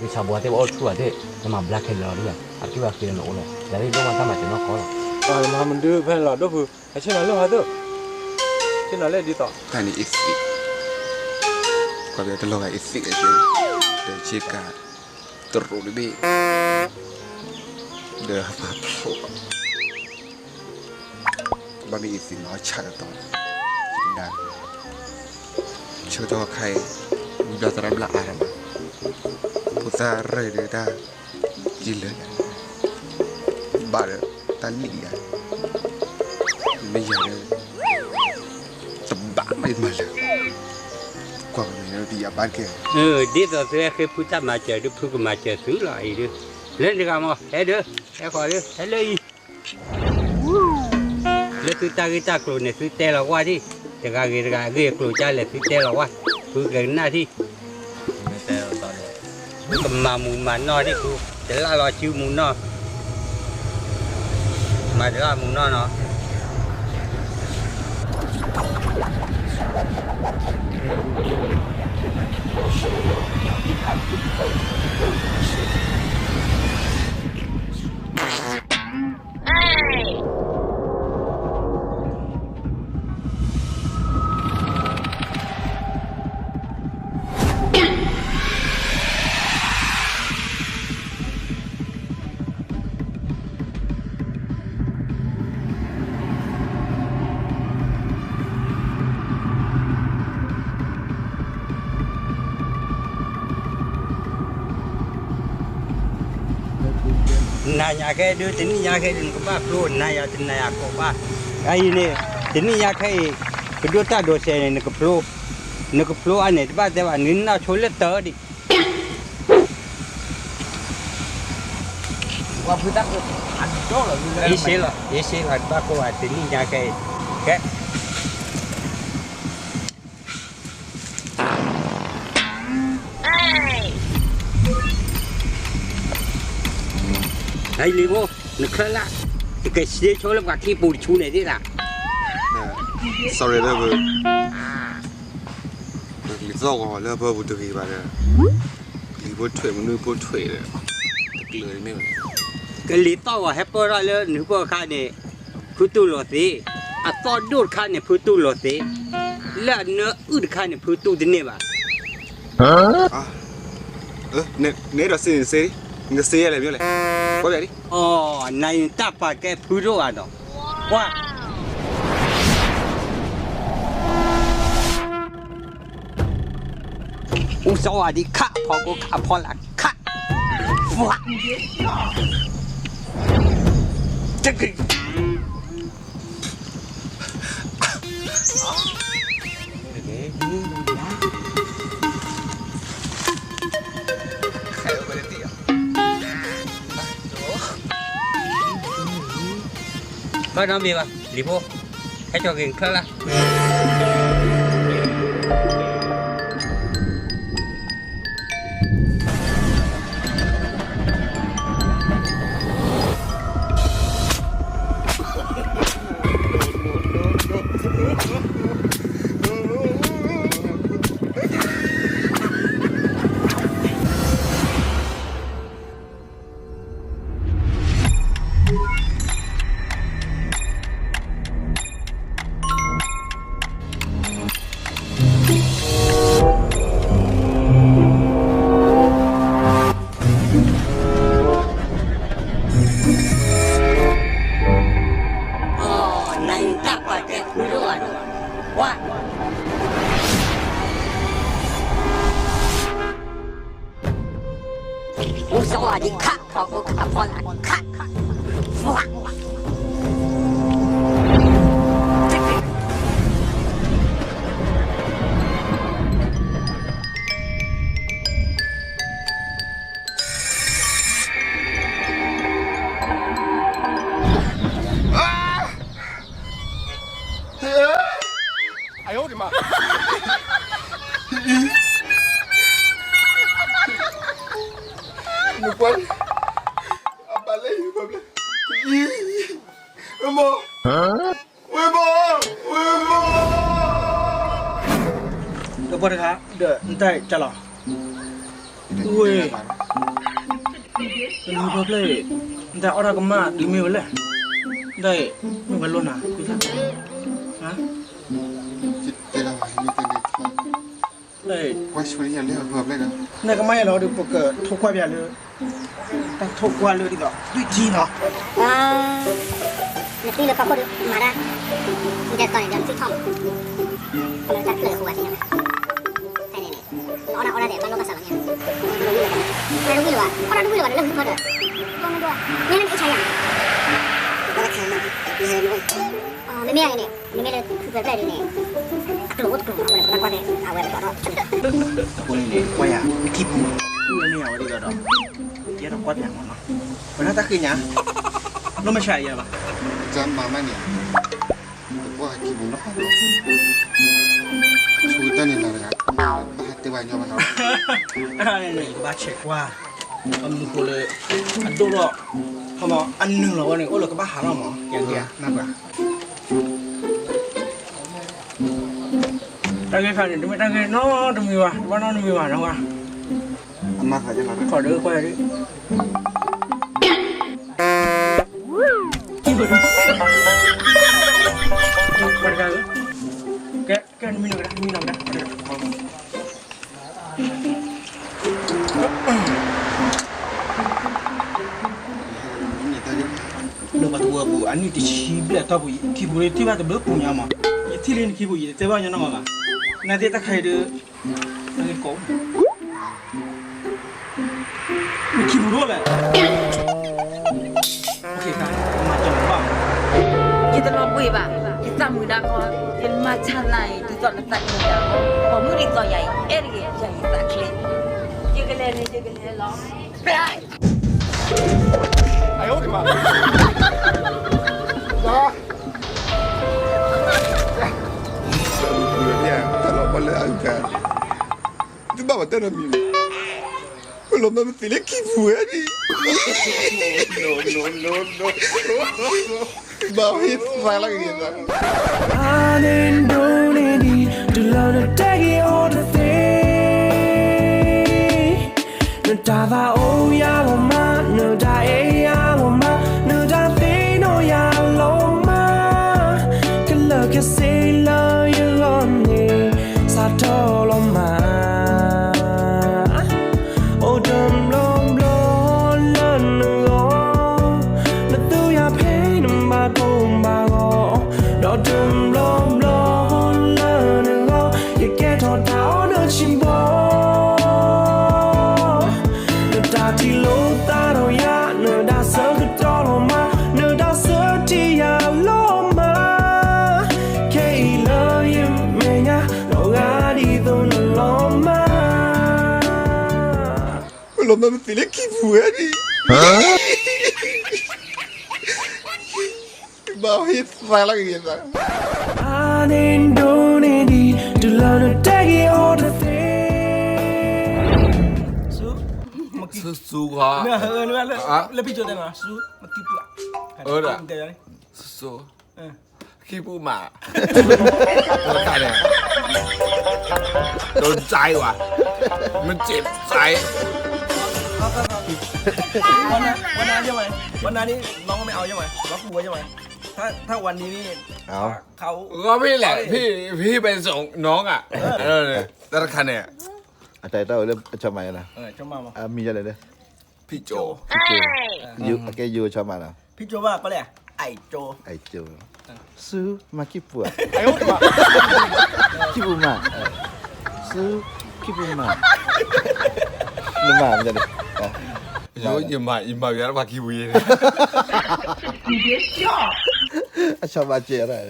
ဂ့ၤဆၣ်ဘှီသ့ၣ် ပှၤအိၣ်ဆူၣ်ဘၣ်သ့ၣ် နမၤဘျါခဲလၢာ်လီၤဒ်ဘၣ် အတူၢ်ဘၣ်ဃ့လၢနအိၣ်လီၤ တၢ်သ့ၣ်ဒိၣ်မးတၢ်မၤစၢၤနီၢ်ကီၢ်လီၤ. မၤမနုၤဖဲလီၤဒိၣ်ဖု အဆ့ၣ်နီၤလၢဟီသ့ၣ် ဆ့ၣ်နီၤလၢဒ်သိး တၢ်န့ၣ်အ့ၣ်သ့ၣ် ကွၢ်ဘၣ်တလီၤဂာ်အ့ၣ်သ့ၣ် ဒီးဆ့ကၤ တရူးတဘ့ၣ် ဒီးဟးဖျိး ဘၣ်မ့ၢ်အ့ၣ်သ့ၣ်နီၤ ဆၣ်ကတီၢ် ဒၣ် ဆၢကတီၢ်ခါအံၤ ဝံၤဘျါသရၣ်ဘျါအါထီၣ်မး ဖိသၣ်ရၢၢ်ဒီးတၢ် ယလၢာ် ဘၣ်ဒီးတၢ်လံၣ်ယၤ မ့ၢ်ယၤဒီး တဘၣ်မးယမၤလၢာ် ကွၢ်ပမ့ၢ်ဒီးယဘၣ်ကဲ ဒ်သိးသုဟဲဃ့ဖုတၢ်မၤစၢၤဒုး ဖုကမၤစၢၤသုလီၤအံၤဒုး လၢတဂၤမး ဟဲဒုး ဟဲဃီၤဒုး ဟဲလၢအံၤ လၢသုတၢ်ဂ့ၢ်တၢ်ကျိၤန့ၣ် သုတဲလီၤဝဲဒၣ်, တဂၤဂ့ၤတဂၤဂ့ၢ်အကျိၤကလဲၣ် သုတဲလီၤဝဲ, သုကကနၣ်ထံၣ်, သုကမၤမူးမၤနီၢ်ဒံး သုတလၢ်လီၤစုမူးနီၢ်, မၤတလၢ်မူးနီၢ်နီၤ. နၤညါခဲဒုး တနံၣ်ညါခဲဒုး နကဘၣ်ဖျိ နၤယၤတနၤယၤကိးဘၣ်. အအံၤန့ၣ် တနံၣ်ညါခဲအံၤ ပဒိၣ်တၢ်ဒိးစဲးန့ၣ် နကဖျိ, နကဖျိအါန့ၣ် တဘၣ်တဲဘၣ် နကနၢ်ဆိလၢတၢ်ဒံး ပှၤဖုတၢ်က အဒိၣ်လီၤ ယစ့လီၤ ယစ့လီၤ တဘၣ်ကိးဘၣ် တနံၣ်ညါခဲအံၤ ကဲ နလံၤဖိ နချၢလၢ် နကစ့ဆိလၢပှၤခံပူၤတဆူန့ၣ်သ့ၣ်လၢ် sorry လၢပ ပကလံၤသီၣ်ဂီၤလၢပပူၤတဂ့ၤဘၣ်ဒီး ကလံၤဖိထွဲးမနုၤဖိထွဲးဒီး တကျၢၤတမ့ၢ်ဘၣ် ကလံၤသီၣ်ဂီၤဟဲပၢၢ်ထီၣ်လၢနုၤပၢၢ်အခါန့ၣ် ဖုတူၢ်လိာ်သ့, အသီၣ်ဒိၣ်တခါန့ၣ် ဖုတူၢ်လိာ်သ့, လၢအနၢအုၣ်တခါန့ၣ် ဖုတူၢ်တန့ၢ်ဘၣ်. နအဲၣ်ဒိးစ့န့ၣ်စ့, နစ့ယဲလဲၣ်မ့ၢ်လဲၣ်, ကွၢ်ဘၣ်ဒံး. အီ, နၤအံၤနတၢ်ပာ်ကဲဖုဒိၣ်ဧါဒီး, ကွၢ် အူစီၤဝါဒံးခးဖီကိခးဖီလာ်ခး, ဝါ ဘၣ်နီတမံၤဘၣ် လံၤဖိ, ဟဲကၠီက့ၤနချၢလၢ်. အီ, နၤအံၤနတၢ်ပာ်ကဲဖုဒိၣ်ဧါဒီး, ဝါ အူစီၤဝါဒံးခးဖီကိခးဖီလာ်ခး, ဝါ နကွၢ်လံ, အဘၣ်လဲၣ်, ဝ့ၢ်ဘီ, ဝ့ၢ်ဘီ, ဝ့ၢ်ဘီ, ဒီးပှၤတဂၤဒီး နတၢ်ကလီၤ, ဝ့ၢ် တနံၤဖဲဖျၢၣ်အံၤ နတၢ်အီၣ်တၢ်ကမၣ်တုၤမ့ၢ်ဝဲလဲၣ်, ဒ်အံၤ မ့ၢ်ဝဲလိၣ်နၤ ကွံာ်သၣ်, ဟါ, တဲလီၤ, နကမၣ်ယဲလီၤဒီး ပကထိၣ်ကွၢ်ပၠးလၢ တၢ်ထိၣ်ကွၢ်လၢဒ်သိး သွံၣ်ထံနီၤ, နသံလၢဖီခိၣ်ဒီးမၤတၢ်, နတဲတတီၤန့ၣ် ဒီးသွံၣ်ထီၣ်မး, ကမၤလၢတၢ်ကျၢၢ်ဃိဝဲသ့ၣ်ညါ, ဖဲန့ၣ်န့ၣ် နအီၣ်တၢ်အီတၢ်ဒဲး ဘၣ်လိၣ်ဘၣ်စးလီၤညါ, တၢ်တဝံၣ်လၢၤဘၣ်, အီၣ်တၢ်တဝံၣ်လၢၤဘၣ်လၢလၢၢ်ဖုထီၣ်ဒီး, ညါန့ၣ် အ့ၣ်ဆါယၤ, မ့မ့ၢ်အံၤန့ၣ် မ့မ့ၢ်လၢခုဖျၢၣ်ဖျၢၣ်ဒ်န့ၣ် အကျိၤအိၣ်တကျိၤဘၣ် အဝဲန့ၣ် ပတၢ်ကွၢ်ဖဲ အဝဲပတီၢ်ထီၣ်, အဃိန့ၣ်န့ၣ် ကွၢ်ယၤ နခံပူၤ အိၣ်လၢန့ၣ်အဝဲဒ်သိးဒီး ယအဲၣ်ဒိးကွၢ်ပၠးမးနီၤ, ပတၢ်သးဃ့ညါ, လိၣ်မဆါယၤဘၣ်, ကမၤမးန့ၣ်, ကွၢ်ခံပူၤနီၤ, ဆိတၢ်န့ၣ်နၤတဂၤ, ဘၣ်ဟးတဲဘၣ်ညီဘၣ်နီၤ, တခါန့ၣ်န့ၣ် ကဘၣ်ဆဲးကွၢ် အမူခိၣ်လၢ အဒိၣ်ထီၣ်, ခီမီ အနုာ်လီၤဝဲန့ၣ် အိၣ်လၢကဘၣ်ဟးထီၣ်မး, ယကနၢ်ပၢၢ် တၢ်ဂ့ၢ်ခါန့ၣ် တမ့ၢ်တၢ်ဂ့ၢ်နီတမံၤဘၣ်, တဘၣ်နီတမံၤဘၣ်နီၤ, ခီၣ်ဒုးကွၢ်ဒုး, ကဲ ကဲ နမံနီၤကဒါ နမံနီၤကဒါ လၢပှၤတဝၢပူၤ အနံၣ်တဆံဘျဲၣ်အတီၢ်ပူၤ ခံပူၤလၢထံၣ်ဘၣ်တဘျုးပူၤညါမး, ယထံၣ်လၢနခံပူၤ ယတတဲဘၣ်ညီနီၢ်မးဘၣ်, နသ့ၣ်တၢ်ခါအံၤဒီး နကကိး နခံပူၤဒိၣ်လဲၣ်, မၤကဘၣ်, ယတလီၤဘှံးဘၣ်, ယသးမုာ်နၤခီ, ယမၤဆါနၤအံၤ ဒ်သိးနသးကညီၤယၤ, ပိာ်မုၣ်ဒ်သိးယၤအံၤ အဲၣ်တဂ့ၤ ယၤယသးချ့, ယကလဲၤန့ၣ် ယကလဲၤလီၤ. တဘၣ်ပှၤတဲနီတမံၤန့ၣ်, လီၤမၢ်ပသံးလၢခံပူၤဝဲဒၣ်, ဘၣ်ဟ့ၣ်သးလၢကဂ့ၤသး, အန့ၣ်ဒိးန့ၢ်ဒံး တုၤလၢနတဲက့ၤအီၤတသ့ နတၢ်သးအိၣ်ယၤလီၤမး, နတၢ်အဲၣ်ယၤလီၤမး, နတၢ်သ့ၣ်နီၣ်ယၤလီၤမး, ကလၢာ်ကဆ့လၢယဂီၢ်န့ၣ် စးထီၣ်လီၤမး, အိၣ်တဘျီဘျီလၢနဂီၢ်, နသူယၤဖဲနဘၣ်ကိၢ်ဘၣ်ဂီၤ, ဒီးတဘျီဘျီလၢနဂီၢ်, ယကဲထီၣ်တၢ်အီၣ်နဆံးဘီ နတၢ်ထံၣ်လိာ်သးဒီးယၤ, နတၢ်ဆၢကတီၢ်လီၤမး, နတၢ်ဆၢထံၣ်ယၤလီၤမး, ခဲအံၤလၢယမဲာ်ညါ, ဒီးဂၤဒ်သိးနလီၤမး, လီၤမၢ်ပသံးလၢခံပူၤဝဲဒၣ်, ဘၣ်ဟ့ၣ်သးလၢကဂ့ၤသး, အန့ၣ်ဒိးန့ၢ်ဒံး တုၤလၢနတဲက့ၤအီၤတသ့ ဆူ, ဆူ, ဆူ, လၢဖံကၠိတဲမး ဆူ, မခံပူၤ, ဆူ, ဆူ, ခံပူၤမး, တခါန့ၣ်, โดนใจว่ะ, มันเจ็บใจ วันนั้นใช่ไหม, วันนั้นนี่น้องไม่เอาใช่ไหม, น้องกลัวใช่ไหม, ถ้า ถ้าวันนี้นี่ เอา เขา ก็พี่แหละ พี่ พี่ไปส่งน้องอ่ะ เออ แต่ละคันเนี่ย အတၢ်အဲၣ်တၢ်အၢလၢအဆီမၤယါနီၤ, အမံၤယါလဲၣ်ဒီး, ဖံကၠိ, ဖံကၠိ, အကဲယိၤဆီမၤနီၤ, ဖံကၠိဘၣ်ပလဲၣ်, အိၣ်ကၠိ, အိၣ်ကၠိ, ဆူ, မၤခံပူၤ, ခံပူၤမး, ဆူ, ခံပူၤမး, နမၤမ့ၢ်န့ၣ်, ယမၤ ယမၤယါလၢပှၤခံပူၤယဲန့ၣ်, အဆီမၤကဲးဒၣ်